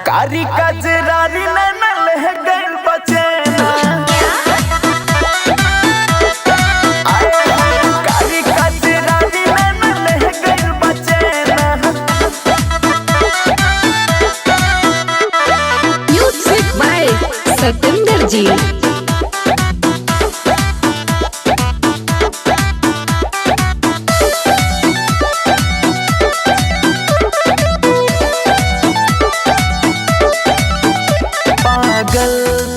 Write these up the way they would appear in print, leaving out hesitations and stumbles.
कारी कजरारी नैना लह गइल बचैना। आए हाय, कारी कजरारी नैना लह गइल बचैना। म्यूजिक बाय सतेंद्र जी। पागल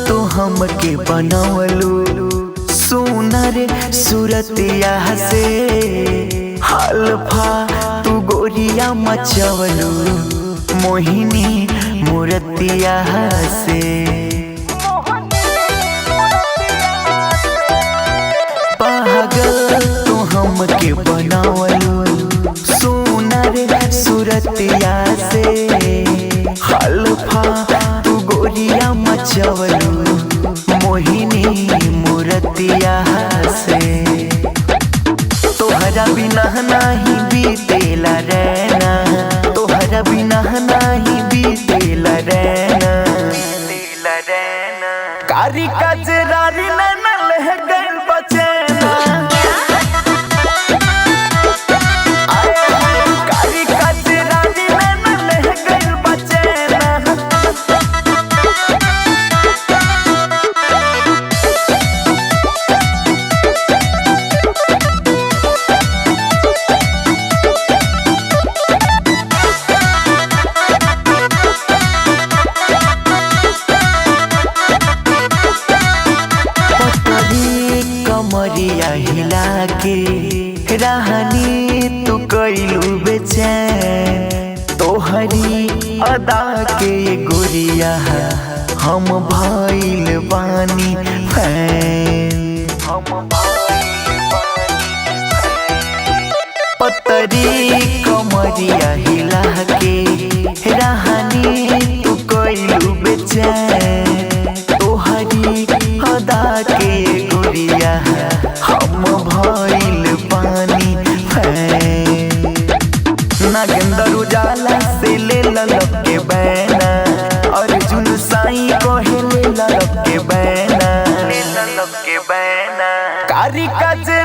तू हमके बनवलू सुनर सूरतिया से, हल्फा तू गोरिया मचवलू मोहिनी मूरतिया से। पागल तू हमके बनवलू सुनर सूरतिया से, हल्फा तू गोरिया मचवलू मोहिनी मूरतिया से। तोहरा बिना नाही बीतेला रैना, तोहरा बिना नाही बीतेला रैना। कारी कजरारी नैना लह गइल बचैना। आए हाय, कारी कजरारी नैना लह गइल बचैना। पतरी कमरिया हिला के रहनी तू कैलू बेचैन, तोहरी अदा के गोरिया हम भइल बानी फैन। पतरी कमरिया हिला के रहनी तू कैलू बेचैन, तोहरी अदा के गोरिया हम भइल पानी फैन। नागेंद्र उजाला से ले ललक के बैना, अर्जुन साईं कहे ले ललक के बैना। कारी कजरारी